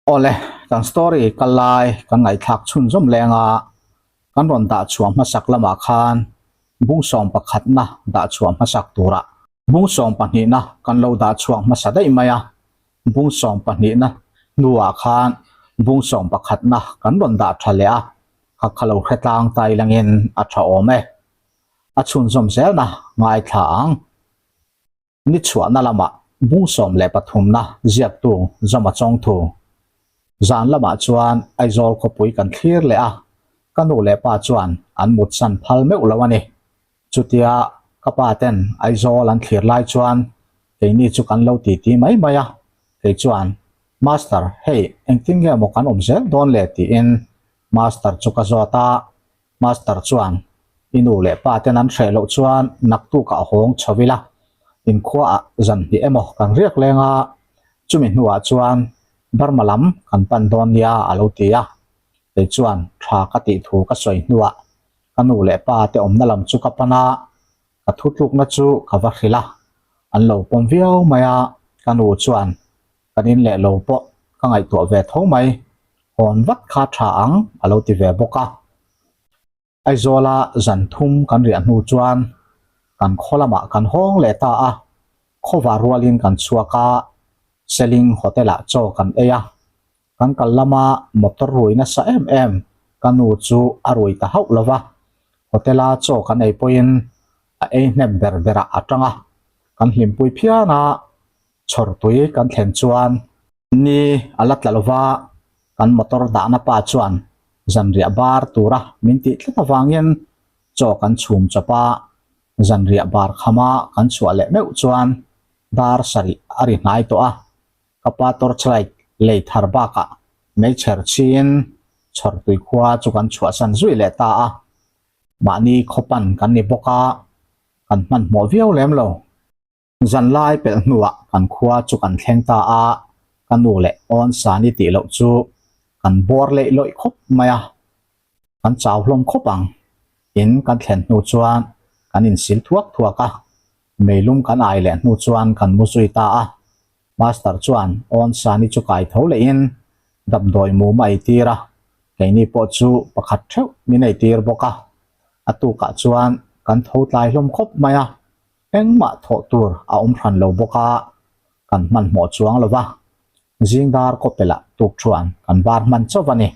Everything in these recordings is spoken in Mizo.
Awle, kan story kal lai kan ngaihthlak chhunzawm leng a, kan rawn dah chhuah hmasak lamah khan bung sawm pakhatna dah chhuah hmasak turah bung sawm pahnihna kan lo dah chhuak hmasa daih mai a, bung sawm pahnihna hnuah khan bung sawm pakhatna kan rawn dah tha leh a, kha kha lo hre tlang tai langin a tha awm e. A chhunzawm zelna ngaithla ang. Ni chhuahna lamah bung 13na ziaktu Zama Chawngthu. Zan lamah chuan Aizawl khawpui kan thlir leh a, ka nu leh pa chuan an mutsan phal meuh lo a ni. Chutia ka pa ten Aizawl an thlir lai chuan keini chu kan lo titi mai mai a, kei chuan, Master, hei engtin nge maw kan awm zel dawn le? tiin Master chu ka zawt a, Master chuan, I nu leh pa ten an hreh loh chuan naktukah hawng chho ila, inkhuaah zan hnih emaw kan riak leng a, chumi hnuah chuan Burma lam kan pan dawn nia a lo ti a. Kei chuan tha ka tih thu ka sawi hnuah ka nu leh pa te awmna lam chu ka pan a, ka thutlukna chu ka va hrilh a, an lo pawm viau mai a, ka nu chuan kan in leh lo pawh ka ngaihtuah ve tho mai, hawn vat kha tha ang a lo ti ve bawk a. Aizawla zan thum kan riah hnu chuan kan khaw lamah kan hawng leh ta a, khawva rualin kan chhuak a, Seling Hotel-ah chaw kan ei a, kan kal lama motor rui nasa em em ka nu chu a rui ta hauh lo va, Hotel-a chaw kan ei pawhin a ei hnem ber berah a tang a, kan hlimpui phian a, Chhawrtui kan thlen chuan ni a la tla lova, kan motor dahna pa chuan zanriah bar tura min tih tlat avangin chaw kan chhum chawp a, zanriah bar khama kan chhuah leh meuh chuan dar sarih a ri hnai tawh a, ka pa torchlight lei thar bakah meichher chhin Chhawrtui khua chu kan chhuahsan zui leh ta a, mahni khawpan kan ni bawk a, kan hmanhmawh viau lem lo. Zanlai pelh hnuah kan khua chu kan thleng ta a, ka nu leh awn Sani tih loh chu kan bawr leih lawih khawp mai a, kan chau hlawm khawp ang. In kan thlen hnu chuan kan insil thuak thuak a, meilum kan ai leh hnu chuan kan mu zui ta a. Master chuan awn Sani chu kai tho lehin damdawi mum a eitir a, keini pawh chu pakhat theuh min eitir bawk a. A tukah chuan kan tho tlai hlawm khawp mai a, Engmah thawh tur a awm hran lo bawk a, kan hmanhmawh chuang lo va, zing dar kawpelah tuk chuan kan bar hman chauh a ni.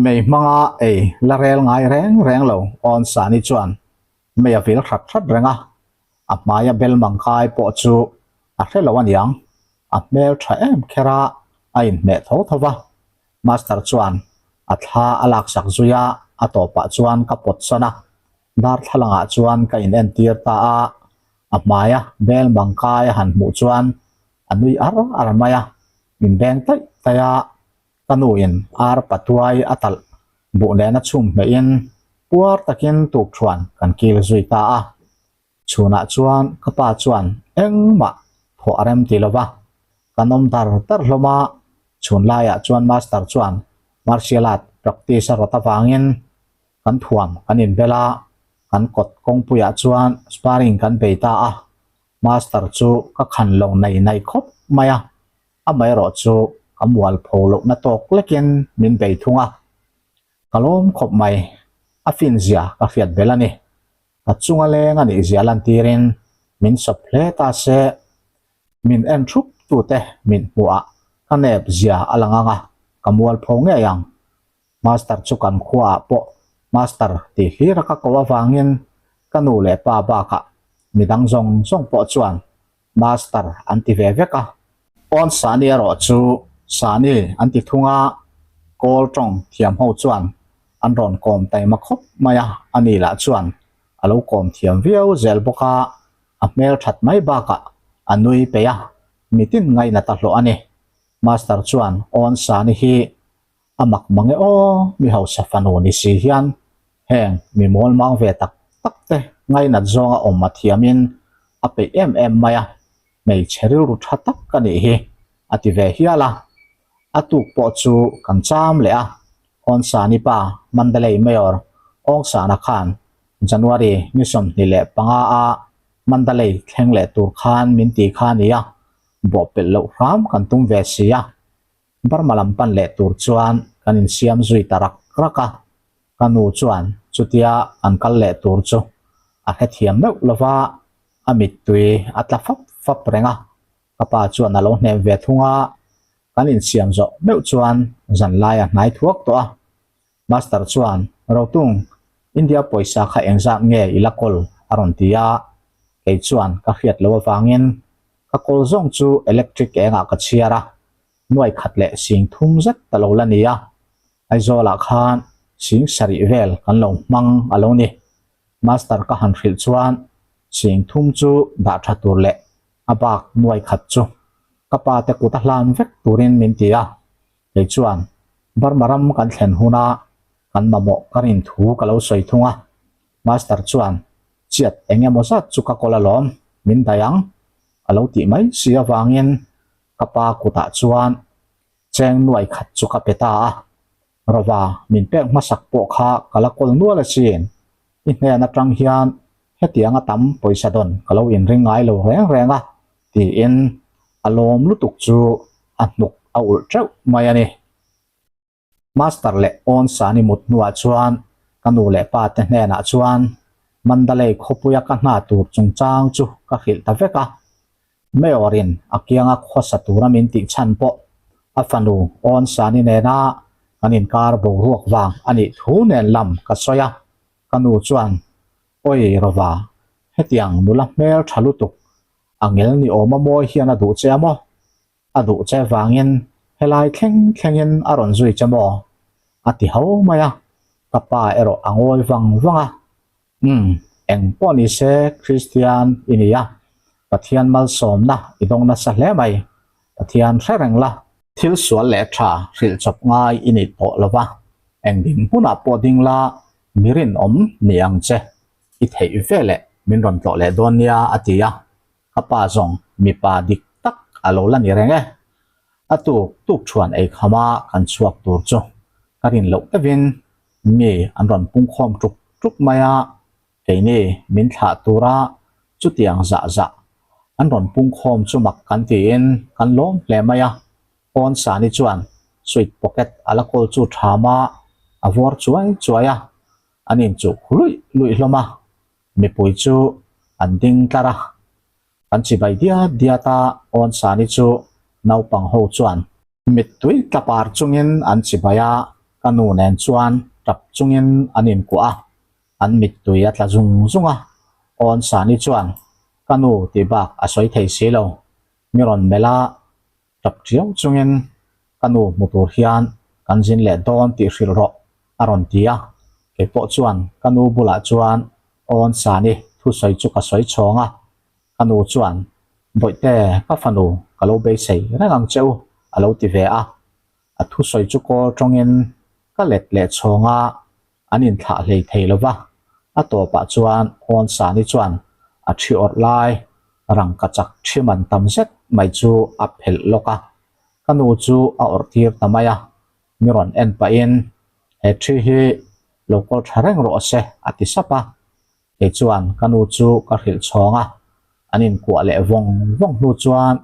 Mei hmanga ei la rel ngai reng reng lo awn Sani chuan mei a vil hrat hrat reng a, a hmaia bel mangkai pawh chu a hre lo aniang, a hmel tha em kher a, a inhmeh tho tho va. Master chuan a thla a laksak zui a, a tawpah chuan ka pawt sawn a, Darthlalangah chuan ka inentir ta a, a hmaia bel mangkai a han hmuh chuan a nui ar ar mai a, min beng taih taih a, ka nuin ar patuai a talh buh nena chhum hmehin puar takin tukthuan kan kil zui ta a. Chhunah chuan ka pa chuan engmah thawh a rem ti lo va, kan awm dar dar hlawm a, chhun laiah chuan master chuan martial art practice a rawt avangin kan thuam kan inbel a, kan kawt kawngpuiah chuan sparring kan bei ta a, master chu ka khan lo nei nei khawp mai a, amaherawh chu ka mualpho lohna tawk lekin min bei thung a, ka lawm khawp mai, a finzia ka hriat bel a ni. Ka chunga leng a nih zia lantirin min sawp hle ta se, min en thup tute min hmuhah ka nep zia a lang ang a, ka mualpho ngei ang. Master chu kan khuaah pawh Master tih hlir a ka ko avangin ka nu leh pa bakah midang zawng zawng pawh chuan Master an ti ve vek a. Pawn Sani erawh chu Sani an ti thung a, Kawl tawng thiam ho chuan an rawn kawm taima khawp mai a, ani lah chuan a lo kawm thiam viau zel bawk a, a hmel that mai bakah a nui peih a, mitin ngaihna ta hlawh a ni. Master chuan Awn Sani hi A mak mang e aw, mi hausa fanu ni si hian heng mi mawl mang ve tak tak te ngainat zawnga awm a thiamin a peih em em mai a, hmeichhe rilru tha tak ka nih hi a ti ve hial a. A tuk pawh chu kan cham leh a, Hawnsani pa Mandalay Mayor Awngsana khan January ni 25 a Mandalay thleng leh tur khan min ti kha a ni a, bawhpelh loh hram kan tum ve si a. Burma lam pan leh tur chuan kan insiam zui ta rak rak a, ka nu chuan chutia kan kal leh tur chu a hrethiam meuh lova, a mittui a tla fap fap reng a, ka pa chuan a lo hnem ve thung a, kan insiam zawh meuh chuan zanlai a hnai thuak tawh a. Master chuan, Rotung, India pawisa kha engzat nge i la kawl? a rawn ti a, kei chuan ka hriat loh avangin ka kawl zawng chu electric engah ka chhiar a, nuai khat leh sing thum zet ta lo la ni a, Aizawlah khan sing sarih vel kan lo hmang a lo ni. Master ka han hrilh chuan sing thum chu dah tha tur leh a bak nuai khat chu ka pa te kut a hlan vek turin min ti a, kei chuan Burma ram kan thlen huna kan mamawh ka rin thu ka lo sawi thung a, Master chuan chiat eng emaw zat chu ka kawl alawm, min daih ang a lo tih mai si avangin ka pa kutah chuan cheng nuai khat chu ka pe ta a, Rova min pek hmasak pawh kha ka la kawl nual asin, i hnen atang hian hetianga tam pawisa dawn ka lo inring ngai lo reng reng a, tiin a lawm lutuk chu a hnuk a ulh teuh mai a ni. Master leh Awn Sani mut hnuah chuan ka nu leh pa te hnenah chuan Mandalay khawpuia ka hna tur chungchang chu ka hrilh ta vek a. Mayor-in a kianga khawsa tura min tih chhan pawh a fanu Awn Sani nena kan inkar boruak vang a nih thu nen lam ka sawi a. Ka nu chuan, Awi Rova, hetiang nula hmel tha lutuk a ngel ni awm a mawi hian a duh che a maw? A duh che vangin helai thleng thlengin a rawn zui che maw? A ti ho mai a, ka pa erawh a ngawi vang vang a. Umm, eng pawh ni se Kristian i ni a, Pathian malsawmna i dawng nasa hle mai, Pathian hre reng la. Thil sual leh tha hrilh chawp ngai i ni tawh lo va, eng ding hmunah pawh ding la mi rinawm ni ang che, i theih ve leh min rawn tlawh leh dawn nia a ti a, ka pa zawng mipa dik tak a lo la ni reng e. A tuk tuk thuan ei khama kan chhuak tur chu ka rin loh deuhin mi an rawn pungkhawm tuk tuk mai a, keini min thlah tura chutiang zah zah an rawn pungkhawm chu mak kan tiin kan lawm hle mai a. Pawn Sani chuan suit pocket a la kawl chu tham a, a vawr chuai chuai a, an inchuh luih luih hlawm a, mipui chu an ding tlar a. Kan chibai diat diat a, Awn Sani chu naupang ho chuan mittui tla par chungin an chibai a, ka nu nen chuan tap chungin an inkuah a, an mittui a tla zung zung a. Awn Sani chuan ka nu tih bak a sawi thei si lo, mi rawn melh a, Tap ṭiau chungin ka nu hmu tur hian kan zin leh dawn tih hrilh rawh a rawn ti a, kei pawh chuan ka nu bulah chuan Awn Sani thusawi chu ka sawi chhawng a, ka nu chuan Bawihte ka fanu ka lo beisei reng ang che u a lo ti ve a, a thusawi chu kawl tawngin ka let leh chhawng a, an inthlah hlei thei lo va, a tawpah chuan Awn Sani chuan a thi awrh lai rangka chak thi man tam zet mai chu a phelh lawk a, ka nu chu a awrh tir ta mai a, mi rawn en pahin he thi hi lo kawl tha reng rawh se a ti sap a, kei chuan ka nu chu ka hrilh chhawng a, an inkuah leh vawng vawng hnu chuan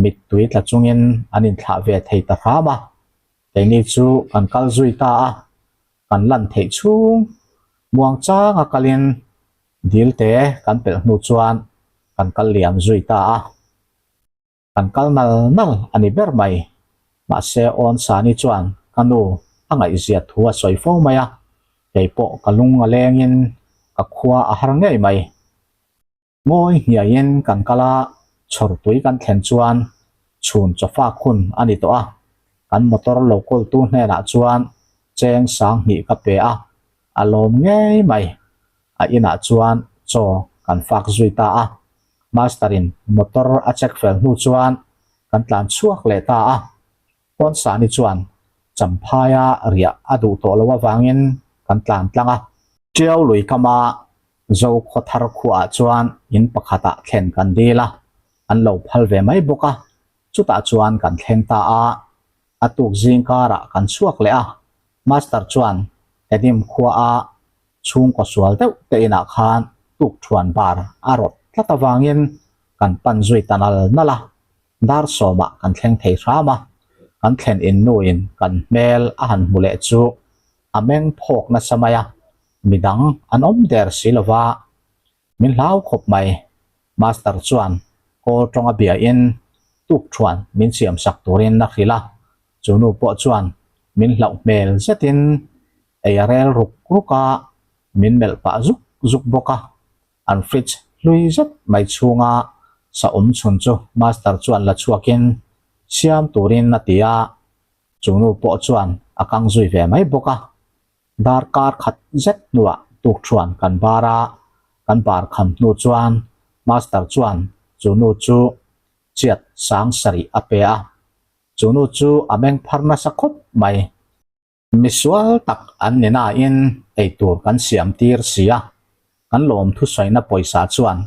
mittui tla chungin an inthlah ve thei ta hram a. Keini chu kan kal zui ta a, kan lan theih chhung muang changa kalin dil te kan pelh hnu chuan kan kal liam zui ta a. Kan kal nal nal a ni ber mai. Mahse Awn Sani chuan ka nu a ngaihzia thu a sawi fo mai a, kei pawh ka lung a lengin ka khua a har ngei mai. Ngawi hniaiin kan kal a, chhawrtui kan thlen chuan chhun chawfak hun a ni tawh a, kan motor lo kawltu hnenah chuan cheng 2000 ka pe a, a lawm ngei mai. A inah chuan chaw kan fak zui ta a, Master in motor a check fel hnu chuan kan tlan chhuak leh ta a, Pawnsani chuan Champhaia riah a duh tawh loh avangin kan tlan tlang a. Tiau lui kama Zo khawthar khuaah chuan in pakhatah thlen kan dil a, an lo phal ve mai bawk a, chutah chuan kan thleng ta a, a tuk zing karah kan chhuak leh a, Master chuan Tedim khuaah. Chhungkaw sual deuh te inah khan tukṭhuan bar a rawt tlat avangin kan pan zui ta nal nal a, dar sawmah kan thleng thei hram a, kan thlen in nuin kan hmel a han hmu leh chu a meng phawk nasa mai a, midang an awm der si lova, min hlau khawp mai. Master chuan kawl tawnga biain tukṭhuan min siam sak turin a hrilh a, chu nu pawh chuan min hlauh hmel zetin ei a rel ruk ruk a, min melh pah zuk zuk bawk a. An fridge hlui zet mai chhunga sa awm chhun chu Master chuan la chhuakin siam turin a ti a, chu nu pawh chuan a kang zui ve mai bawk a. Darkar khat zet hnuah tukṭhuan kan bar a, kan bar kham hnu chuan Master chuan chu nu chu chiat sang sarih a pe a, chu nu chu a meng phar nasa khawp mai. Misual tak an ni nain eitur kan siam tir si a, kan lawm thusawina pawisa chuan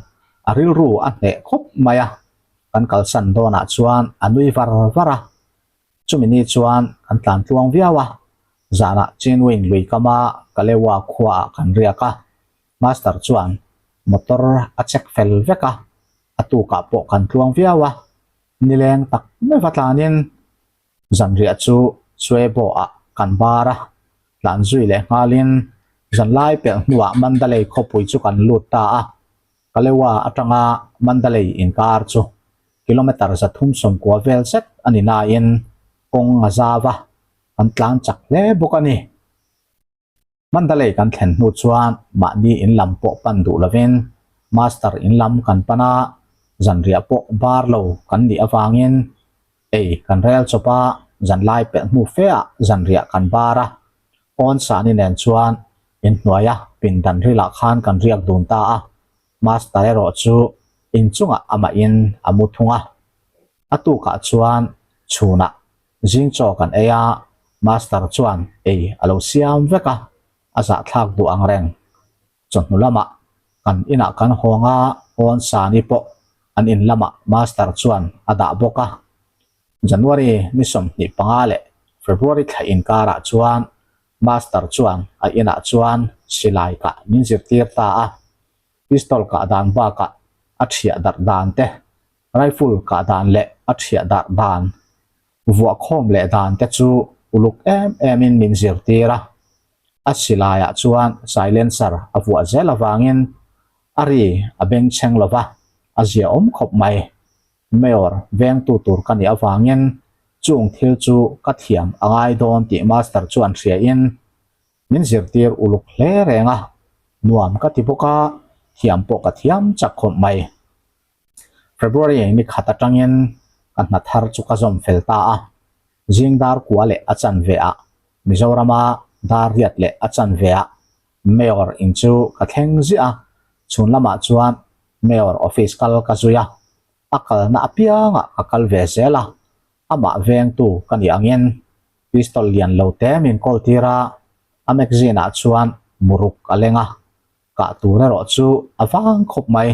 a rilru a hneh khawp mai a, kan kalsan dawnah chuan a nui var var a. Chumi ni chuan kan tlan tluang viau a, zanah Chinwin lui kama Kalewa khuaah kan riak a, Master chuan motor a check fel vek a, a tukah pawh kan tluang viau a, nileng tak meuh a tlanin Zanriah chu Suebo-ah kan bar a, tlan zui leh nghalin zanlai pelh hnuah Mandalay khawpui chu kan lut ta a. Kalewa atanga Mandalay inkar chu kilometre 390 vel zet a ni nain kawng a zau a, kan tlan chak hle bawk a ni. Mandalay kan thlen hnu chuan mahni in lam pawh pan duh lovin Master in lam kan pan a, zanriah pawh bar lo kan nih avangin ei kan rel chawp a, zanlai pelh hnu fe ah zanriah kan bar a, awn sani nen chuan inhnuaia pindan rilah khan kan riak dun ta a, Master erawh chu inchungah amahin a mu thung a, a tukah chuan chhunah Zing chaw kan ei a, Master chuan ei a lo siam vek a, a zahthlak duh ang reng. Chawhnu lamah kan inah kan hawng a, awn Sani pawh an in lamah Master chuan a dah bawk a. January ni 25 leh February thla inkarah chuan Master chuan a inah chuan silai kah min zirtir ta a, pistol kah dan bakah a thiah darh dan te, Rifle kah dan leh a thiah darh dan, vuah khawm leh dan te chu uluk em em in min zirtir a. A silaiah chuan silencer a vuah zel avangin a ri a bengchheng lo va, a ziaawm khawp mai. Mayor vengtu tur ka nih avangin chung thil chu ka thiam a ngai dawn tih Master chuan hria in Min zirtir uluk hle reng a, nuam ka ti bawk a, thiam pawh ka thiam chak khawp mai. February ni khat atangin ka hna thar chu ka zawm fel ta a, zing dar kua leh a chanve ah Mizorama dar riat leh a chanve ah Mayor in chu ka thleng ziah a, chhun lamah chuan Mayor office kal ka zui a, a kalna apiangah ka kal ve zel a, amah vengtu ka nih angin Pistol lian lo te min kawl tir a, a magazine ah chuan muruk a leng a, kah tur erawh chu a vang khawp mai.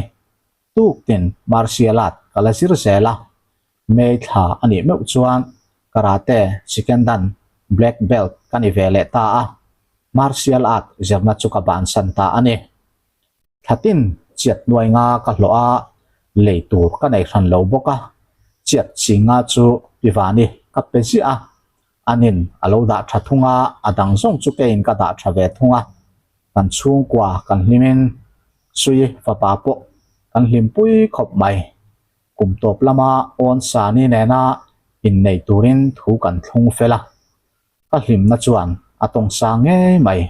Tuktin martial art ka la zir zel a, May thla a nih meuh chuan karate sikendan black belt ka ni ve leh ta a, martial art zirna chu ka bansan ta a ni. Thlatin chiat nuai nga ka hlawh a, lei tur ka nei hran lo bawk a, chiat chi nga chu Ivani ka pe ziah a, anin a lo dah tha thung a, a dang zawng chu keiin ka dah tha ve thung a, kan chhungkua kan hlimin Sui fapa pawh kan hlimpui khawp mai. Kum tawp lama awn Sani nena innei turin thu kan thlung fel a, ka hlimna chuan a tawng sang ngei mai.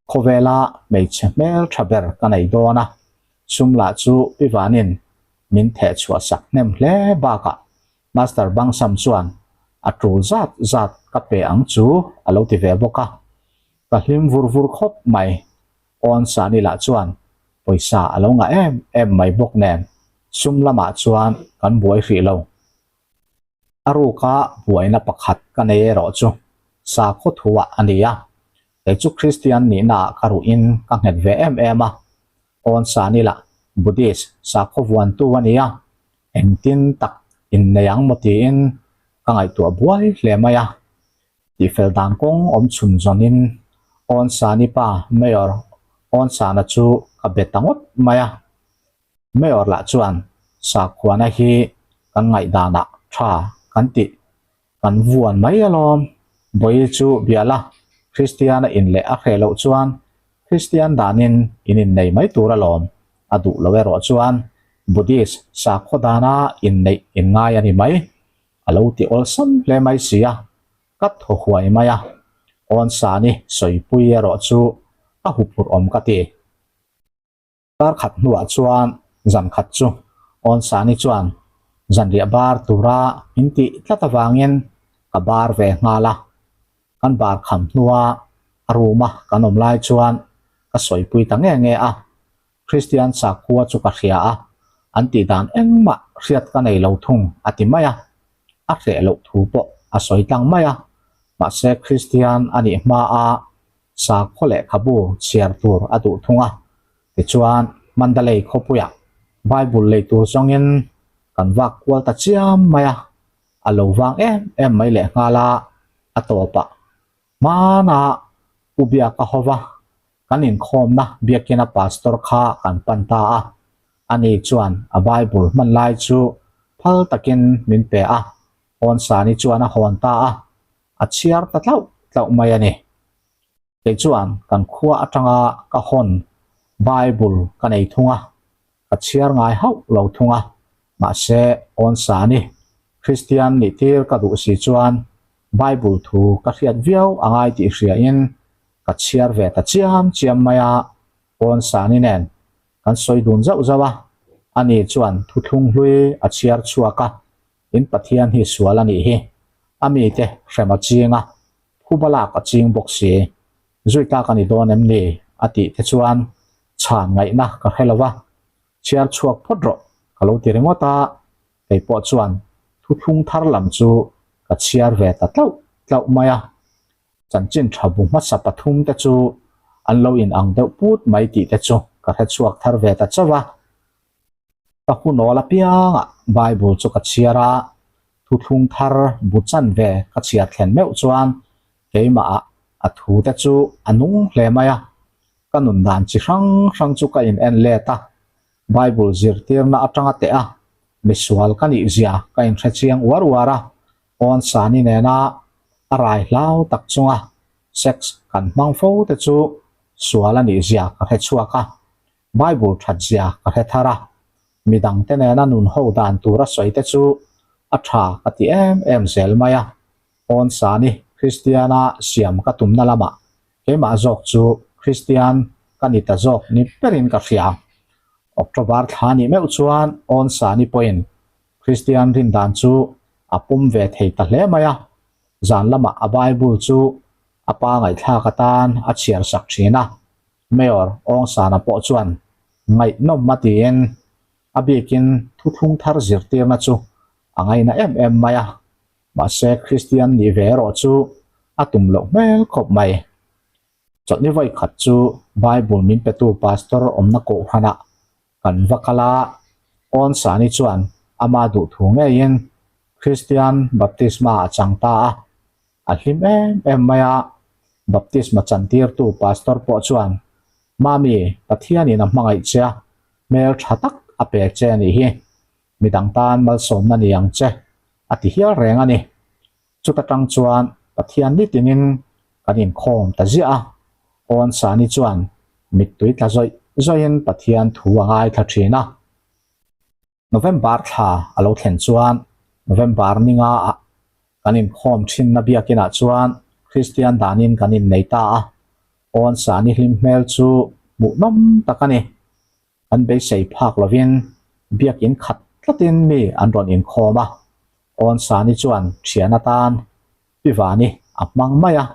Khawvela hmeichhe hmel tha ber ka nei dawn a, sum lah chu Pi Vanin min theh chhuah sak hnem hle bakah Master Bangsam chuan a tul zat zat ka pe ang chu a lo ti ve bawk a, ka hlim vur vur khawp mai. Awn Sani lah chuan pawisa a lo ngah em em mai bawk nen sum lamah chuan kan buai hrih lo. A ruka buaina pakhat ka nei erawh chu sakhaw thuah a ni a, kei chu Kristian nihnaah ka ruhin ka nghet ve em em a, awn Sani lah Buddhist sakhaw vuantu a ni a, engtin tak innei ang maw tiin ka ngaihtuah buai hle mai a. Tihfel dan kawng awm chhun zawnin awn Sani pa Mayor. Awnsana chu ka be ta ngawt mai a. Mayor lah chuan sakhuana hi kan ngaihdanah tha kan tih kan vuan mai alawm. Bawi chu bia la, Kristiana in leh a hreh loh chuan Kristian danin in innei mai tur alawm. A duh lo erawh chuan Buddhist sakhaw dana inneih in ngai a ni mai. A lo ti awlsam hle mai si a, ka thaw huai mai a. Awnsani sawipui erawh chu a huphurh awm ka ti. Kar khat hnuah chuan zan khat chu Awnsani chuan zanriah bar tura min tih tlat avangin ka bar ve nghal a. Kan bar kham hnua a room a kan awm lai chuan ka sawipui ta nge nge a. Kristian sakhua chu ka hria a, an tih dan engmah hriat ka nei lo thung a ti mai a. A hreh loh thu pawh a sawi tlang mai a. Mahse Kristian a nih hmaa Sakhaw lehkhabu chhiar tur a duh thung a, tichuan Mandalay khawpuiah Bible lei tur zawngin kan vak kual ta chiam mai a, a lo vang em em mai lehnghal a, a tawpah hmana Pu Biaka hova kan inkhawmna biakina pastor kha kan pan ta a, ani chuan a Bible hman lai chu phal takin min pe a, Awnsani chuan a hawn ta a, a chhiar ta tlauh tlauh mai a ni. Kei chuan kan khua atanga ka hawn Bible ka nei thung a, ka chhiar ngai hauh lo thung a, mahse Awnsani Kristian nih tir ka duh si chuan Bible thu ka hriat viau a ngai tih hriain ka chhiar ve ta chiam chiam mai a, Awnsani nen kan sawi dun zauh zauh a, ani chuan thuthlung hlui a chhiar chhuak a, In Pathian hi sual a nih hi. A mite hrem a ching a, phuba lak a ching bawk si. Zui tlak a ni dawn em ni? a tih te chuan chhan ngaihna ka hre lo va, chhiar chhuak phawt rawh ka lo ti ringawt a, kei pawh chuan thuthlung thar lam chu ka chhiar ve ta tlauh tlauh mai a. Chanchin tha bu hmasa pathum te chu an lo in ang deuh put mai tih te chu ka hre chhuak thar ve ta chauh a. Ka hunawl apiangah Bible chu ka chhiar a, thuthlung thar bu chanve ka chhiar thlen meuh chuan keimahah a thu te chu a nung hle mai a. Ka nun dan chi hrang hrang chu ka in en let a, Bible zirtirna atanga teh a, misual ka nih zia ka inhre chiang uar uar a, Awnsani nena a rai hlau tak chunga sex kan hmang fo te chu sual a nih zia ka hre chhuak a. Bible that zia ka hre thar a, midangte nena nun ho dan tura sawi te chu a tha ka ti em em zel mai a, Awnsani Kristiana siam ka tumna lamah keimah zawk chu Kristian ka ni ta zawk ni berin ka hria. October thla nih meuh chuan Awnsani pawhin Kristian rindan chu a pawm ve thei ta hle mai a, zan lamah a Bible chu a pa ngaihthlak atan a chhiar sak thin a. Mayor Awngsana pawh chuan ngaihnawm a tiin a bikin thuthlung thar zirtirna chu a ngaina em em mai a, mahse Kristian nih ve erawh chu a tum loh hmel khawp mai. Chawlhni vawi khat chu Bible min petu Pastor awmna kohhranah kan va kal a, Awnsani chuan ama duhthu ngeiin Kristian baptisma a chang ta a, A hlim em em mai a, baptisma chantirtu pastor pawh chuan, Mami, Pathianin a hmangaih che a, hmel tha tak a pe che a nih hi. Midang tan malsawmna ni ang che, a ti hial reng a ni. Chuta tang chuan Pathian nitinin kan inkhawm ta ziah a, Awnsani chuan mittui tla zawih zawihin Pathian thu a ngaithla thin a. November thla a lo thlen chuan November ninga ah kan inkhawm thinna biakinah chuan Kristian danin kan innei ta a, Awnsani hlim hmel chu hmuhnawm tak a ni. Kan beisei phak lovin biakin khat tlatin mi an rawn inkhawm a, Awnsani chuan thian atan Pi Vani a hmang mai a,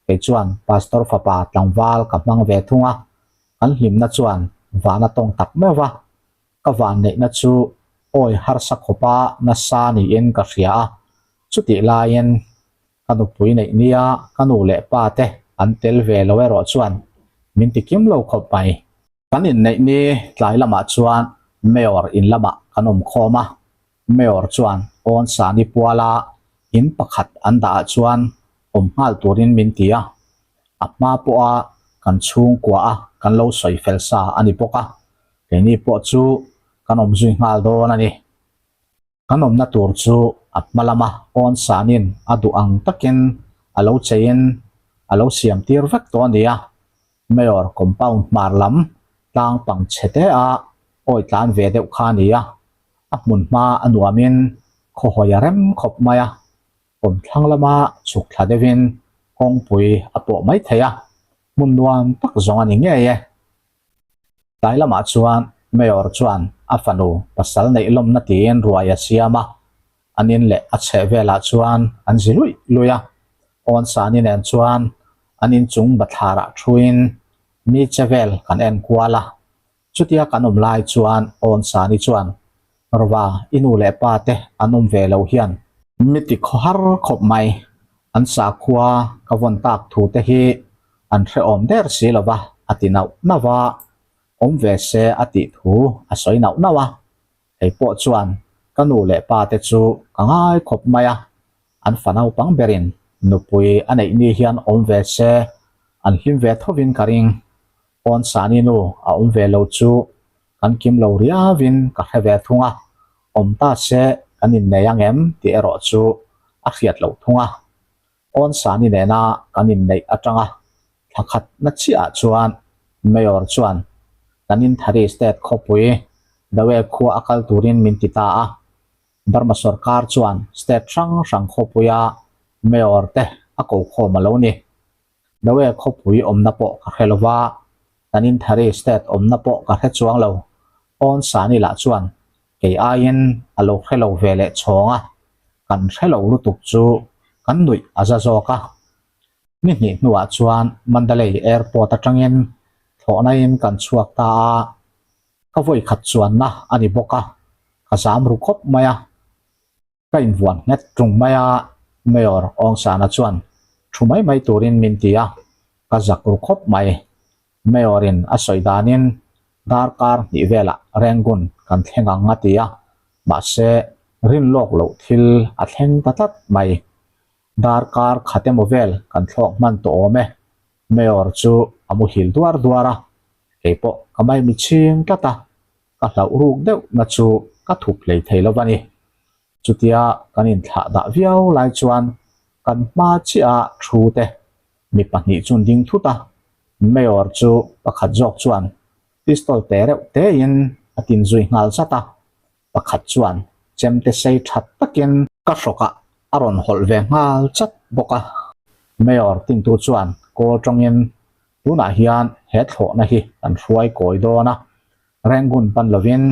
kei chuan Pastor fapa tlangval ka hmang ve thung a, kan hlimna chuan van a tawng tak meuh va. Ka vanneihna chu awi harsa khawpa nasa niin ka hria a, chutih laiin ka nupui neih nia ka nu leh pa te an tel ve lo erawh chuan min ti kim lo khawp mai. Kan inneih ni tlai lamah chuan Mayor in lamah kan awm khawm a, Mayor chuan Awnsani puala in pakhat an dah ah chuan awm nghal turin min ti a, a hma pawha kan. Kan chhungkua a kan lo sawi fel sa a ni bawk a, keini pawh chu kan awm zui nghal dawn a ni. Kan awmna tur chu a hma lama awn sanin a duh ang takin a lo cheiin a lo siam tir vek tawh a ni a. Mayor compound hmar lam tlang pang chhe te a awi tlan ve deuh kha a ni a, a hmun hma a nuamin khawhawi a rem khawp mai a. Kawmthlang lama chhuk thla deuhin kawngpui a pawh mai thei a, hmun nuam tak zawng a ni ngei e. Tlai lamah chuan Mayor chuan a fanu pasal neih lawmna tiin ruai a siam a, an in leh a chheh velah chuan an zi luih luih a. Awnsani nen chuan an inchung bathlarah thuin mi che vel kan en kual a, Chutia kan awm lai chuan Awnsani chuan, Rova, i nu leh pa te an awm ve lo hian. Mi ti khaw har khawp mai, an sakhua ka vawn tak thu te hi an hrehawm der si lo va, a ti nauh nauh a, awm ve se a tih thu a sawi nauh nauh a. Kei pawh chuan ka nu leh pa te chu ka ngai khawp mai a, an fa naupang berin nupui a neih ni hian awm ve se an hlim ve thovin ka ring. Awnsani nu a awm ve lo chu kan kim lo riauin ka hre ve thung a, awm ta se kan innei ang em tih erawh chu a hriat loh thung a. Awnsani nena kan inneih atanga thla khat na chiahah chuan Mayor chuan kan Inthari State khawpui Dawe khua a kal turin min ti ta a. Burma sorkar chuan state hrang hrang khawpuia Mayor te a ko khawm a lo ni. Dawe khawpui awmna pawh ka hre lo va, kan Inthari State awmna pawh ka hre chuang lo. Awnsani lah chuan kei aiin a lo hre lo ve leh chhawng a, kan hre lo lutuk chu kan nuih a za zawk a. Ni hnih hnuah chuan Mandalay Airport atangin thlawhnain kan chhuak ta a, ka vawi khat chuanna a ni bawk a, ka zam ru khawp mai a. Ka invuan nghet tung mai a, Mayor Awngsana chuan thu mai mai turin min ti a, ka zak ru khawp mai. Mayor-in a sawi danin darkar hnih velah Rangoon kan thleng ang a ti a, mahse rin lawk loh thil a thleng ta tlat mai. Darkar khat emaw vel kan thlawk hman tawh awm e. Mayor chu a muhil duar duar a, keipawh ka maimi chhing tlat a, ka hlauh ruk deuh na chu ka thup hlei thei lo a ni. Chutia kan inthlah dah viau lai chuan kan hma chiah a thu te mi pahnih chu an ding thut a, Mayor chu pakhat zawk chuan pistol te reuh te in a tin zui nghal zat a, pakhat chuan chemte sei that takin ka hrawkah a rawn hawlh ve nghal chat bawk a. Mayor tintu chuan kawl tawngin tunah hian he thlawhna hi kan hruai kawi dawn a, Rangoon pan lovin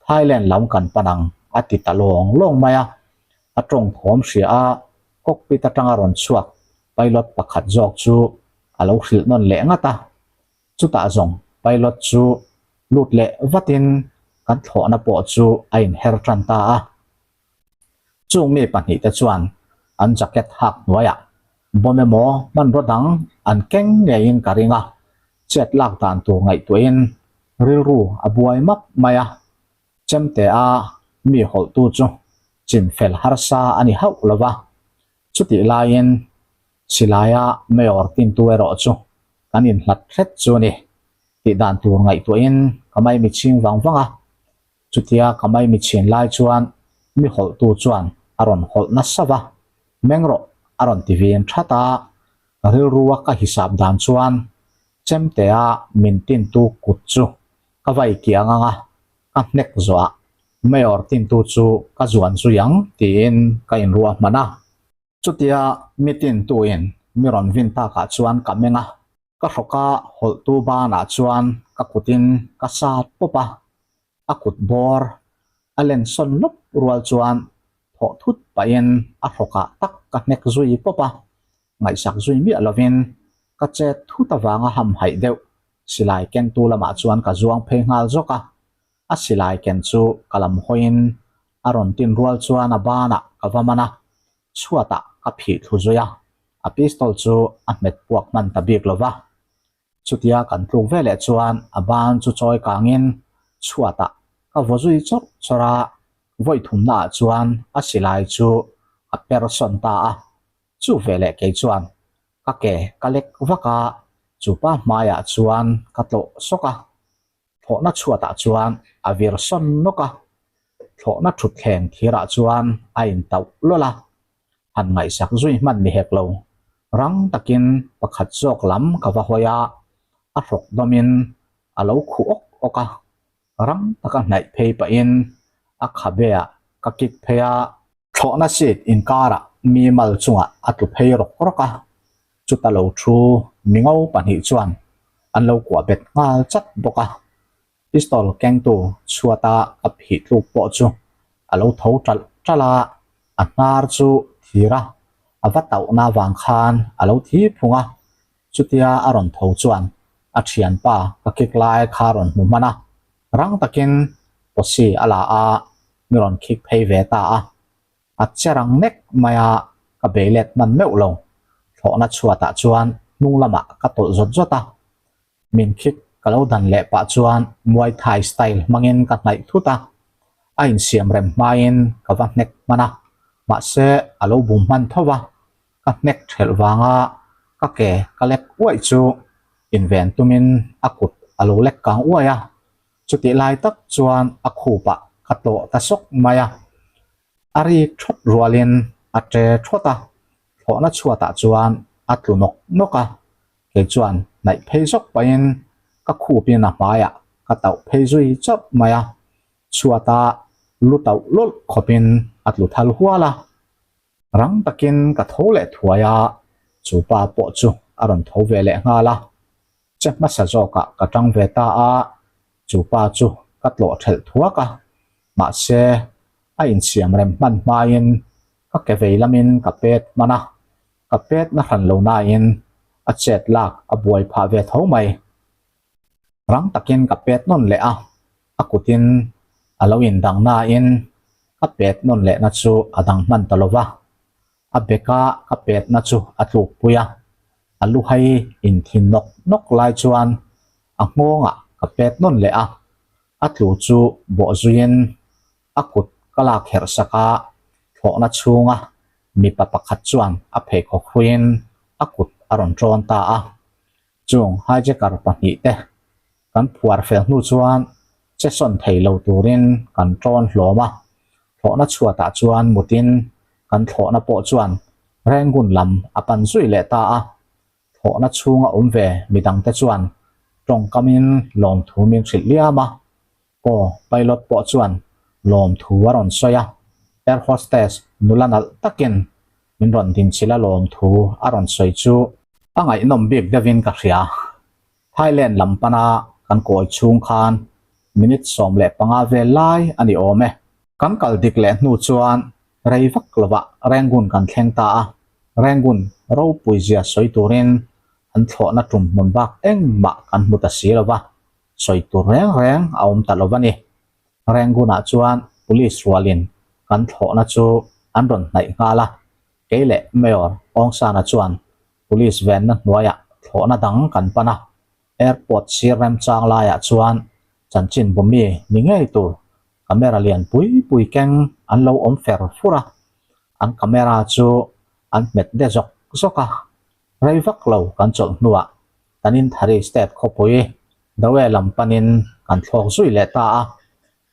Thailand lam kan pan ang a ti ta lawng lawng mai a. A tawng thawm hria a, cockpit atanga rawn chhuak pilot pakhat zawk chu a lo hrilh nawn leh ngat a. Chutah zawng pilot chu lut leh vatin kan thlawhna pawh chu a inher tan ta a. Chung mi pahnihte chuan an jacket hak hnuaiah bomb emaw hmanraw dang an keng ngeiin ka ring a, chet lak dan tur ngaihtuahin rilru a buai map mai a. Chemte a mi hawlhtu chu chinfel harsa a ni hauh lo va, chutih laiin Silaia Mayor tintu erawh chu kan inhlat hret chu a ni. Tih dan tur ngaihtuahin ka maimi chhing vang vang a, chutia ka maimi chhin lai chuan mi hawlhtu chuan a rawn hawlh nasa va, Meng rawh a rawn ti vin that a, ka rilrua ka hisap dan chuan chemtea min tintu kut chu ka vai kiang ang a, ka hnek zawhah Mayor tintu chu ka zuan zui ang tiin ka inruahman a. Chutia mi tintuin mi rawn vin takah chuan ka meng a, ka hrawka hawlhtu banah chuan ka kutin ka sat pawp a, a kut bawr a len sawn lawp rual chuan thawh thut pahin a hrawkah tak ka hnek zui pawp a, ngaihsak zui miah lovin ka chet thut avanga hamhaih deuh silai kentu lamah chuan ka zuang phei nghal zawk a, a silai ken chu ka lam hawiin a rawn tin rual chuan a banah ka va man a, chhuatah ka phih thlu zui a, a pistol chu a hmet puak hman ta bik lo va. Chutia kan tluk veleh chuan a ban chu chawi kangin chhuatah ka vaw zui chawrh chawrh a, vawi thumnaah chuan a silai chu a per sawn ta a, chu veleh kei chuan ka ke ka lek vak a. Chupa hmaiah chuan ka tlawh sawk a, thlawhna chhuatah chuan a vir sawn nawk a, thlawhna thutthleng thirah chuan a intauh lawlh a, han ngaihsak zui hman ni hek lo. Rang takin pakhat zawk lam ka va hawi a, a hrawk dawmin a lo khuh awk awk a, rang taka hnaih phei pahin a khabe ah ka kick phei a, thlawhna seat inkarah mi mal chungah a tlu phei rawk rawk a, chuta lo thu mingo pahnih chuan an lo kuah bet nghal chat bawk a, pistol kengtu chhuata ka phih tluk pawh chu a lo tho ṭalh ṭalh a, a hnar chu thir a, a va tauhna avang khan a lo thi phung a, Chutia a rawn tho chuan a thianpa ka kick lai kha rawn hmu hman a, rang takin pawsi a la a, mi rawn kick phei ve ta a. A che rang nek mai a, ka bei let hman meuh lo. Thlawhna chhuatah chuan hnung lamah ka tawlh zawt zawt a. Min kick ka lo dan leh pah chuan Muay Thai style hmangin ka hnaih thut a, a insiam rem hmain ka va hnek hman a, mahse a lo bum hman tho va. Ka hnek thelh vanga ka ke ka lek uaih chu inven tumin a kut a lo lek kang uaih a, chutih lai tak chuan a khupah ka tlawh ta sawk mai a. A rik thawt rualin a ṭe thawt a, thlawhna chhuatah chuan a tlu nawk nawk a, kei chuan hnaih phei zawk pahin ka khupin a hmaiah ka tauh phei zui chawrh mai a, chhuata lu tauh lawlh khawpin a tlu thal hual a. Rang takin ka tho leh thuai a, chu pa pawh chu a rawn tho ve leh nghal a. Che hmasa zawkah ka tang ve ta a, chu pa chu ka tlawh thelh thuak a, mahse a insiam rem hman hmain ka ke vei lamin ka pet hman a, ka pet na hran lo nain a chet lak a buai phah ve tho mai. Rang takin ka pet nawn leh a, a kutin a lo indang nain ka pet nawn lehna chu a dang hman ta lo va, a beka ka petna chu a tlukpui a, a luhai inthin nawk nawk lai chuan a nghawngah ka pet nawn leh a, a tlu chu bawh zuiin a kut ka lak herh sak a, thlawhna chhunga mipa pakhat chuan a pheikhawk hruiin a kut a rawn ṭawn ta a. Chung hijacker pahnihte kan phuar fel hnu chuan che sawn thei lo turin kan ṭawn hlawm a, thlawhna chhuatah chuan mutin kan thlawhna pawh chuan Rangoon lam a pan zui leh ta a, thlawhna chhunga awm ve midangte chuan tawngkamin lawmthu min hrilh liam a, Aw, pilot pawh chuan lawmthu a rawn sawi a, air hostess nula nalh takin min rawn dinchilh a lawmthu a rawn sawi chu a ngaihnawm bik deuhin ka hria. Thailand lam pana kan kawi chhung khan minute 15 vel lai a ni awm e. Kan kal dik leh hnu chuan rei vak lovah Rangoon kan thleng ta a, Rangoon ropui zia sawi turin an thlawhna tum hmun bak engmah kan hmu ta si lova, sawi tur reng reng a awm ta lo a ni. Rangoon-ah chuan police rualin kan thlawhna chu an rawn hnaih nghal a, kei leh Mayor Aung San-a chuan police venna hnuaiah thlawhna dang kan pan a, airport sir remchang laiah chuan chanchin bumi ni ngei tur camera lian pui pui keng an lo awm fer fur a, an camera chu an hmet de zawk zawk a, rei vak lo kan chawlh hnuah Tanintharyi State khawpui Dawe lam panin kan thlawk zui leh ta a,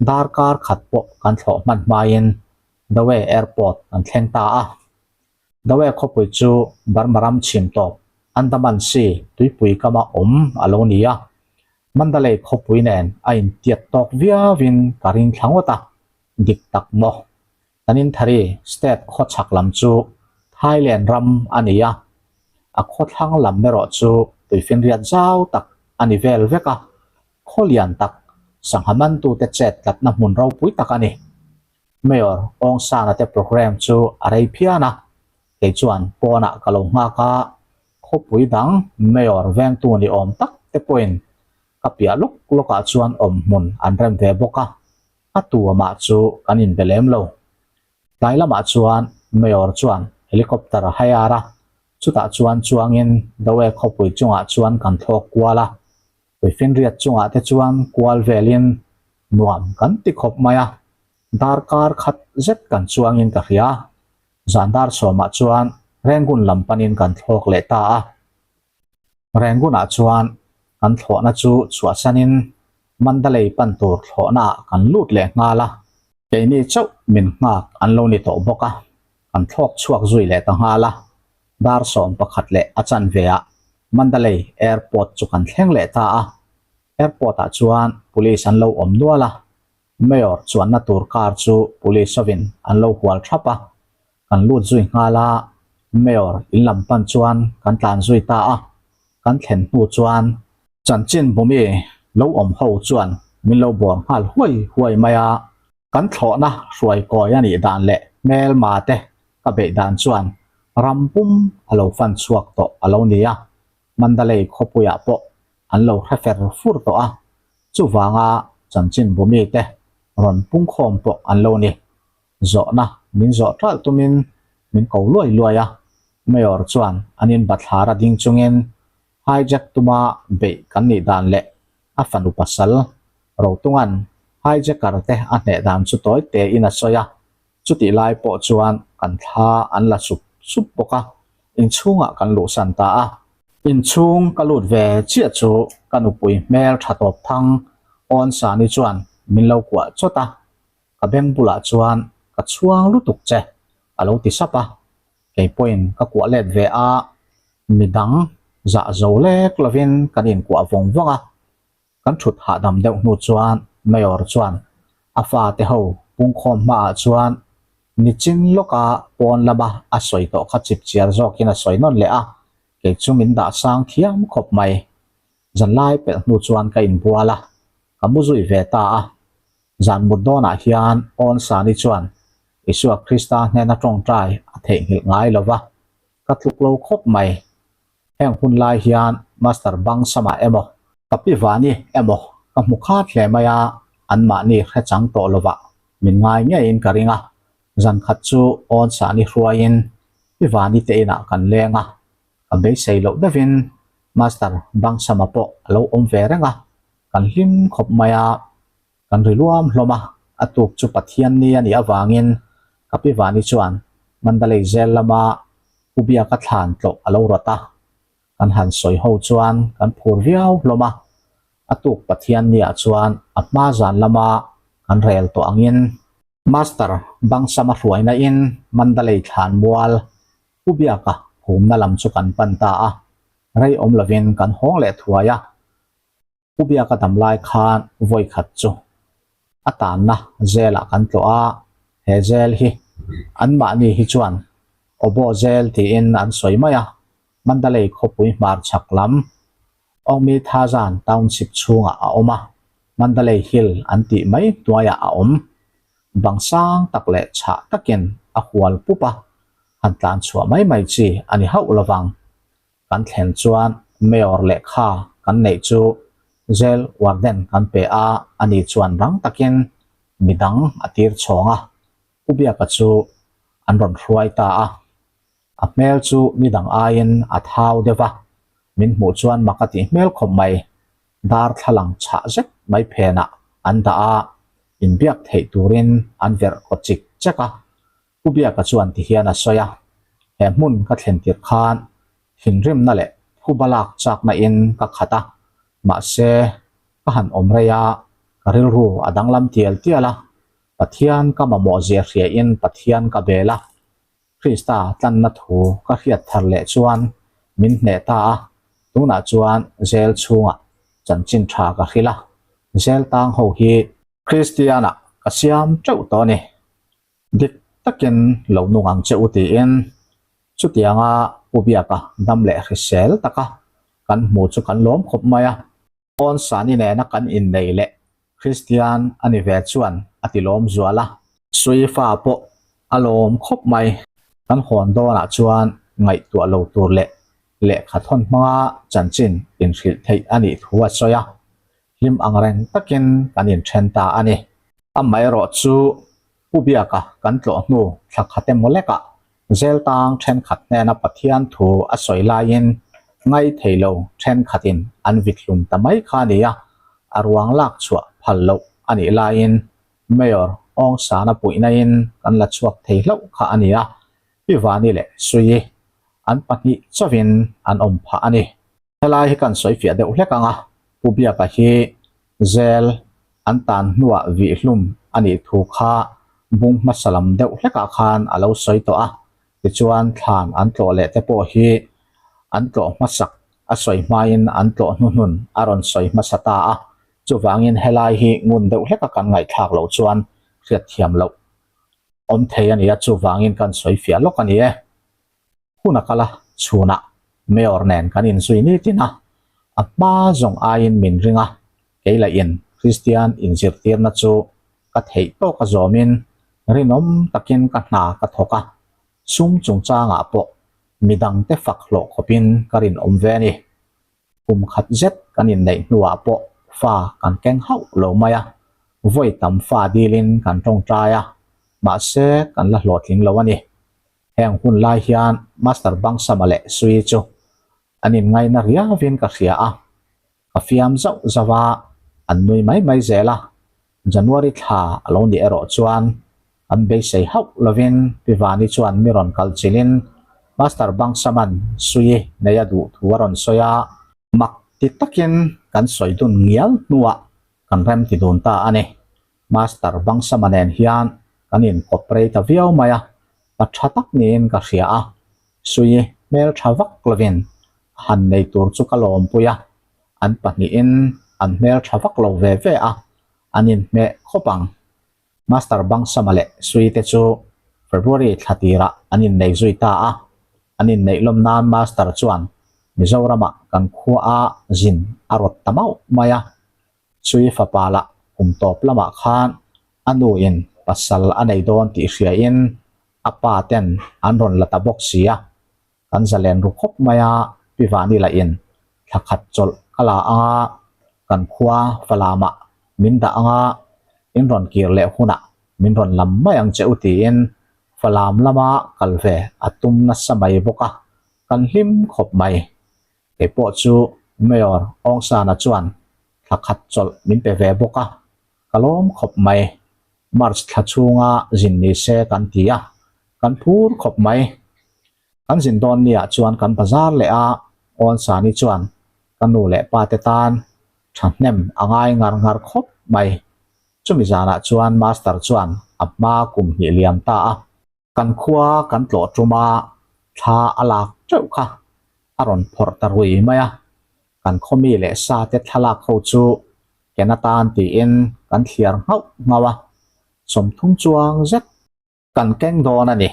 darkar khat pawh kan thlawh hman hmain Dawe Airport kan thleng ta a. Dawe khawpui chu Burma ram chhim tawp Andaman Sea tuipui kama awm a lo ni a, Mandalay khawpui nen a intiat tawk viauin ka ring thla ngawt a, dik tak maw? Tanintharyi State khawchhak lam chu Thailand ram a ni a, a khawthlang lam erawh chu tuifinriat zau tak a ni vel vek a, khaw lian tak sangha mantute chet tlatna hmun ropui tak a ni. Mayor Aung San-a te programme chu a rei phian a, kei chuan pawnah ka lo nghak a, khawpui dang Mayor vengtu ni awm tak te pawhin ka piah lawk lawkah chuan awm hmun an rem ve bawk a, a tu amah chu kan inbe lem lo. Tlai lamah chuan Mayor chuan helicopter a hire a, chutah chuan chuangin Dawe khawpui chungah chuan kan thlawk kual a, Tuifinriat chungah te chuan kual velin nuam kan ti khawp mai a, darkar khat zet kan chuangin ka hria. Zan dar sawmah chuan Rangoon lam panin kan thlawk leh ta a. Rangoon-ah chuan kan thlawhna chu chhuahsanin Mandalay pan tur thlawhnaah kan lut leh nghal a, keini chauh min nghak an lo ni tawh bawk a, kan thlawk chhuak zui leh ta nghal a. Dar 11 leh a chanve ah Mandalay Airport chu kan thleng leh ta a, Airport-ah chuan police an lo awm nual a, Mayor chuanna tur car chu police hovin an lo hual thap a, kan lut zui nghal a, Mayor in lam pan chuan kan tlan zui ta a, kan thlen hnu chuan chanchin bumi lo awm ho chuan min lo bawr nghal huai huai mai a, kan thlawhna hruai kawi a nih dan leh hmelma te ka beih dan chuan ram pum a lo fan chhuak tawh a lo ni a, Mandalay khawpuiah pawh an lo hre fer fur tawh a, chuvanga chanchin bumi te rawn pungkhawm pawh an lo ni. Zawhna min zawh ṭalh tumin min ko luai luai a, Mayor chuan an in bathlar a ding chungin hijack tuma beih kan nih dan leh a fanu pasal Rotunga'n hijacker te a hneh dan chu tawi tein a sawi a, chutih lai pawh chuan kan thla an la sup sup bawk a, inchhungah kan luhsan ta a. Inchhung ka lut ve chiah chu ka nupui hmel tha tawp thang Awnsani chuan min lo kuah chawt a, ka beng bulah chuan ka chhuang lutuk che a lo ti sap a, kei pawhin ka kuah let ve a, midang zah zo lek lovin kan inkuah vawng vawng a, kan thut hahdam deuh hnu chuan Mayor chuan a fate ho pungkhawm hmaah chuan nichin lawka pawn lama a sawi tawh kha chipchiar zawkin a sawi nawn leh a, kei chu min dah sang thiam khawp mai. Zanlai pelh hnu chuan ka inbual a, ka mu zui ve ta a. Zan mut dawnah hian Awn Sani chuan Isua Krista hnena tawngtai a theihnghilh ngai lo va, ka tluk lo khawp mai. Heng hun lai hian Master Bang Sama emaw, Ka Pi Vani emaw ka hmu khat hle mai a, anmahni hre chang tawh lovah min ngai ngeiin ka ring a. Zan khat chu Awn Sani hruaiin Pi Vani te inah kan leng a, ka beisei loh deuhin Master Bang Sama pawh a lo awm ve reng a, kan hlim khawp mai a, kan ri luam hlawm a, a tuk chu Pathian ni a nih avangin ka pi Vani chuan Mandalay zel lama Pu Biaka thlan tlawh a lo rawt a, kan han sawi ho chuan kan phur viau hlawm a, a tuk Pathian ni ah chuan a hma zan lama kan rel tawh angin Master Bangsama hruaina in Mandalay thlan mual Pu Biaka phumna lam chu kan pan ta a, rei awm lovin kan hawng leh thuai a. Pu Biaka dam lai khan vawi khat chu a tanna zelah kan tlawh a, he zel hi anmahni hi chuan Obo zel tiin an sawi mai a, Mandalay khawpui hmar chhak lam Aungmi Thazan Township chhungah a awm a, Mandalay Hill an tih mai hnuaiah a awm. Bang sang tak leh chhah takin a hual pup a, han tlan chhuah mai mai chi a ni hauh lovang. Kan thlen chuan Mayor lehkha kan neih chu Jail Warden kan pe a, ani chuan rang takin midang a tir chhawng a, Pu Biaka chu an rawn hruai ta a. A hmel chu nidang aiin a thau deuh va, min hmuh chuan mak a tih hmel khawp mai. Darthlalang chhah zet mai phenah an dah a, inbiak theih turin an verh kaw chik chek a. Pu Biaka chuan ti hian a sawi a, He hmun ka thlen tirh khan thinrimna leh phuba lak chakna in ka khat a, mahse ka han awm rei a, ka rilru a danglam tial tial a, Pathian ka mamawh zia hria in Pathian ka bel a, Krista tlanna thu ka hriat thar leh chuan min hneh ta a, tunah chuan zel chhungah chanchin tha ka hrilh a, zel tang ho hi Kristianah ka siam teuh tawh a ni. Dik takin lo nung ang che u tiin chutianga Pu Biaka dam leh hrisel taka kan hmu chu kan lawm khawp mai a. Awn Sani nena kan innei leh Kristian a ni ve chuan a ti lawm zual a. Suifa pawh a lawm khawp mai. Kan hawn dawnah chuan ngaihtuah lo tur leh lehkha thawn hmanga chanchin inhrilh theih a nih thu a sawi a. Hlim ang reng takin kan inthen ta a ni. Amaherawh chu Pu Biaka kan tlawh hnu thla khat emaw lekah Zeltang thenkhat hnena Pathian thu a sawi laiin ngai thei lo thenkhatin an vithlum ta mai kha a ni a, a ruang lak chhuah phal loh a nih laiin Mayor Aung San-a puihnain kan la chhuak thei hlauh kha a ni a, Pi Vani leh Suii an pahnih chauhin an awm phah a ni. Helai hi kan sawi fiah deuh hlek ang a, Pu Biaka hi zel an tan hnuah vihhlum a nih thu kha bung hmasa lam deuh hlekah khan a lo sawi tawh a, tichuan thlan an tlawh leh te pawh hi an tlawh hmasak a sawi hmain an tlawh hnuhnun a rawn sawi hmasa ta a, chuvangin helai hi ngun deuh hleka kan ngaihthlak loh chuan hriatthiam loh awm thei a ni a, chuvangin kan sawi fiah lawk a ni e. Hun a kal a, chhunah Mayor nen kan inzui nitin a, a hma zawng aiin min ring a, kei lahin Kristian inzirtirna chu ka theih tawk a zawmin rinawm takin ka hna ka thawk a, sum chungchangah pawh midangte fak hlawh khawpin ka rinawm ve a ni. Kum khat zet kan inneih hnuah pawh fa kan keng hauh lo mai a, vawi tam fa dilin kan tawngtai a, mahse kan la hlawhtling lo a ni. Heng hun lai hian Master Bangsama leh Sui chu an inngaina riauvin ka hria a, ka fiam zauh zauh a, an nui mai mai zel a. January thla a lo nih erawh chuan kan beisei hauh lovin Pi Vani chuan mi rawn kal chilhin Master Bangsaman Sui nei a duh thu a rawn sawi a. Mak ti takin kan sawi dun ngial hnuah kan rem ti dun ta a ni. Master Bangsama nen hian kan inkawp rei ta viau mai a, pa tha tak niin ka hria a, Sui hmel tha vak lovin a han nei tur chu ka lawmpui a, an pahnihin an hmel tha vak lo ve ve a, an inhmeh khawp ang. Master Bangsama leh Sui te chu February thla tirah an innei zui ta a, an inneih lawm nan Master chuan Mizoramah kan khua zin a rawt ta mauh mai a, Chui fapa lah kum tawp lamah khan a nu in pasal a nei dawn tih hria in a pa ten an rawn la ta bawk si a, kan zalen ru khawp mai a, Pi Vani lah in thla khat chawlh ka la ang a, kan khua Falamah min dah ang a, in rawn kir leh hunah min rawn lam mai ang che u tiin Falam lama kal ve a tum nasa mai bawk a, kan hlim khawp mai. Kei pawh chu Mayor Aung-San-a chuan thla khat chawlh min pe ve bawk a, ka lawm khawp mai. March thla chhunga zin ni se kan ti a, kan phur khawp mai. Kan zin dawn niah chuan kan bazar leh a, Aung-San-i chuan ka nu leh pa te tan thahnem a ngai ngar ngar khawp mai. Chumi zanah chuan Master chuan a hma kum hnih liam ta a. Kan khua kan tlawh tum a, thla a lak teuh kha a rawn phawrh ta rui mai a, kan khaw mi leh sa te thlalak ho chu ken atan tiin kan thliar nghauh nghauh a, 30 chuang zet kan keng dawn a ni.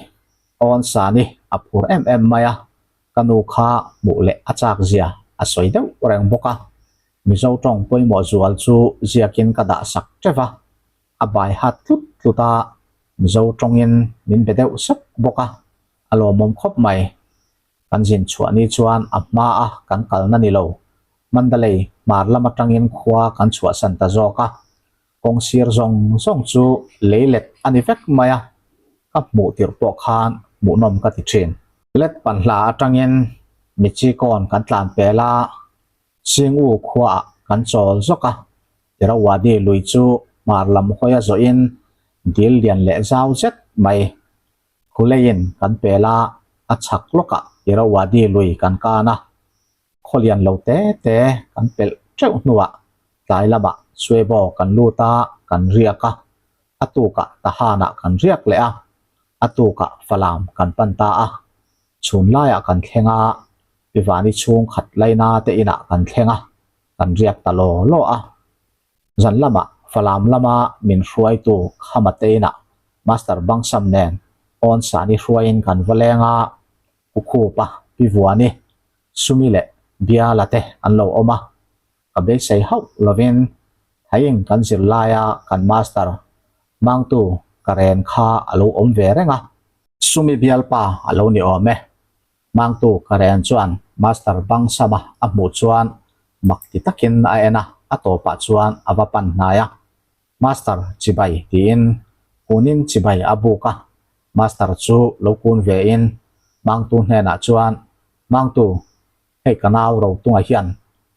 Awn Sani a phur em em mai a, ka nu kha hmuh leh a chak zia a sawi deuh reng bawk a, Mizo tawng pawimawh zual chu ziakin ka dah sak teuh a, a bai hat tlut tlut a, Mizo tawngin min be deuh sep bawk a, a lawmawm khawp mai. Kan zin chhuah ni chuan a hma a kan kalna ni lo, Mandalay hmar lam atangin khua kan chhuahsan ta zawk a, kawng sir zawng zawng chu lei let a ni vek mai a, ka hmuh tirh pawh khan hmuhnawm ka ti thin. Let panhla atangin Michikawn kan tlan pel a, Singu khuaah kan chawl zawk a, Irrawaddy lui chu hmar lam hawia zawhin dil lian leh zau zet mai Khuleiin kan pel a, a chhak lawkah Irrawaddy lui kan kan a, khaw lian lo te te kan pelh teuh hnuah tlai lamah Suebo kan lut a, kan riak a, a tukah Tahanah kan riak leh a, a tukah Falam kan pan ta a. Chhun laiah kan thleng a, Pi Vani chhung khat laina te inah kan thleng a, kan riak ta law law a. Zan lamah Falam lama min hruaitu Khama te inah Master Bangsam nen Awn Sani hruaiin kan va leng a, Pu Khupa, Pi Vuani, Sumi leh Biala te an lo awm a. Ka beisei hauh lovin Thaing kan zir laia kan Master Mangtu ka ren kha a lo awm ve reng a. Sumi bialpa a lo ni awm e. Mangtu ka ren chuan Master Bangsama a hmuh chuan mak ti takin a en a, a tawpah chuan a va pan hnai a. Master chibai tiin kunin chibai a buk a. Master chu lo kun vein Mangtu hnenah chuan, Mangtu, Hei ka nau Rotunga hian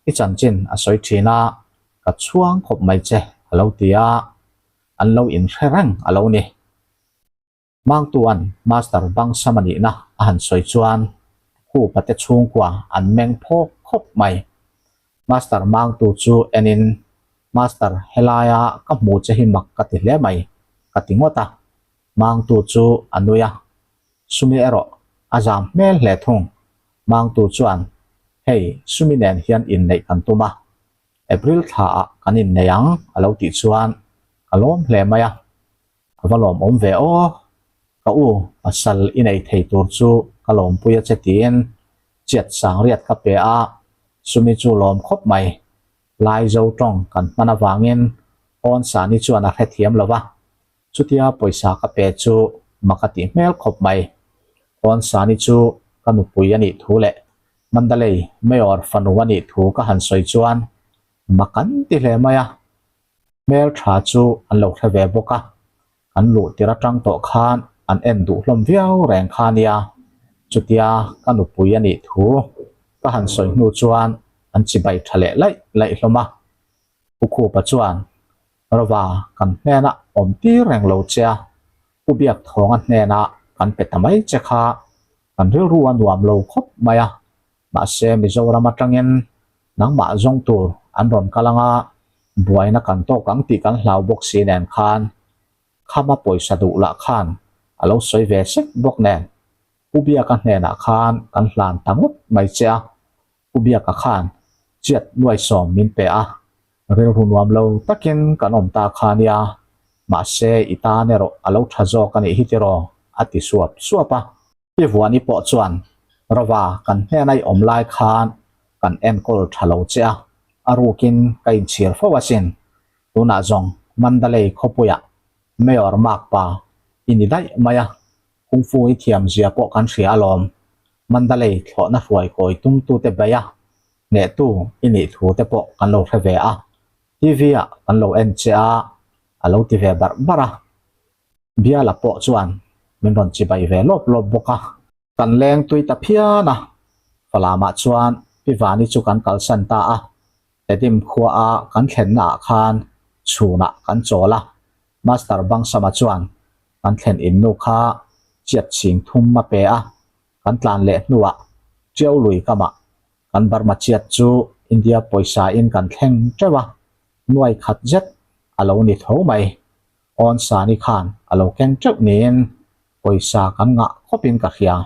i chanchin a sawi thin a, ka chhuang khawp mai che a lo ti a, an lo inhre reng a lo ni. Mangtuan Master Bangsam a nihna a han sawi chuan Khupa te chhungkua an meng phawk khawp. khawp mai. Master Mangtu chu enin, Master, helaia ka hmu che hi mak ka ti hle mai, ka ti ngawt a. Mangtu chu a nui a, Sumi erawh a zam hmel hle thung. Mangtu chuan, Hei, Sumi nen hian inneih kan tum a, April thlaah kan innei ang, a lo tih chuan ka lawm hle mai a. A va lawmawm ve aw, ka u pasal i nei thei tur chu ka lawmpui a che tiin chiat sang riat ka pe a, chumi chu lawm khawp mai. Laizo tawng kan hman avangin Awnsani chuan a hrethiam lo va, chutia pawisa ka pe chu mak a tih hmel khawp mai. Awnsani chu ka nupui a nih thu leh Mandalay Mayor fanu a nih thu ka han sawi chuan mak an ti hle mai a. Hmel tha chu an lo hre ve bawk a, kan luh tir atang tawh khan an en duh hlawm viau reng kha nia, chutia ka nupui a nih thu ka han sawi hnu chuan an chibai tha leh laih laih hlawm a. Pu Khupa chuan, Rova kan hnenah awm tir reng lo che a, Pu Biakthawnga hnenah kan pe ta mai che kha kan rilru a nuam lo khawp mai a, mahse Mizoram atangin nangmah zawng tur an rawn kal anga buaina kan tawk ang tih kan hlau bawk si nen khan khama pawisa duh lah khan a lo sawi ve sek bawk nen Pu Biaka hnenah khan kan hlan ta ngawt mai che a, Pu Biaka khan chiat nuaisawm min pe a, rilru nuam lo takin kan awm ta kha nia, mahse i tan erawh a lo tha zawk a nih hi tiraw a ti suap suap a. I Vuani pawh chuan Rova kan hnena i awm lai khan kan enkawl tha lo che a, a rukin ka inchhir fo asin. Tunah zawng Mandalay khawpuiah Mayor Makpa i ni daih mai a, Kung Fu i thiam zia pawh kan hria alawm. Mandalay thlawhna hruai kawi tumtute beih a, hnehtu i nih thu te pawh kan lo hre ve a, TV ah kan lo en che a, a lo ti ve barh barh a. Biala pawh chuan min rawn chibai ve lawp lawp bawk a. Kan leng tui ta phian a, Falamah chuan Pi Vani chu kan kalsan ta a, Tedim khua a kan thlenna ah khan chhunah kan chawl a, Master Bangsama chuan kan thlen in nu kha chiat chhing thum a pe a, kan tlan leh hnuah Tiau lui kamah kan Burma chiat chu India pawisa in kan thleng teuh a, nuai khat zet a lo ni tho mai. Awn Sani khan a lo keng teuh niin pawisa kan ngah khawpin ka hria.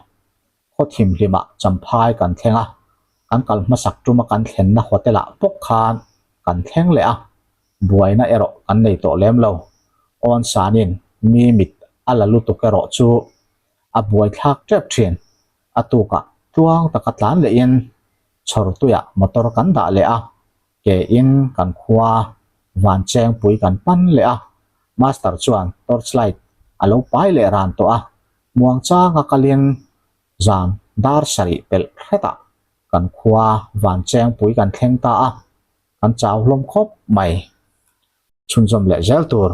Khaw thimhlimah Champhai kan thleng a, kan kal hmasak tuma kan thlenna hotel ah bawk khan kan thleng leh a, buaina erawh kan nei tawh lem lo. Awn Sanin mi mit a la lutuk erawh chu a buaithlak tep thin. A tukah tluang taka tlan lehin chhawrtuiah motor kan dah leh a, ke in kan khua van chengpui kan pan leh a, master chuan torch light a lo pai leh ran tawh a, muang changa kalin zan dar sarih pelh hretah kan khua van chengpui kan thleng ta a, kan chau hlawm khawp mai. Chhunzawm leh zel tur.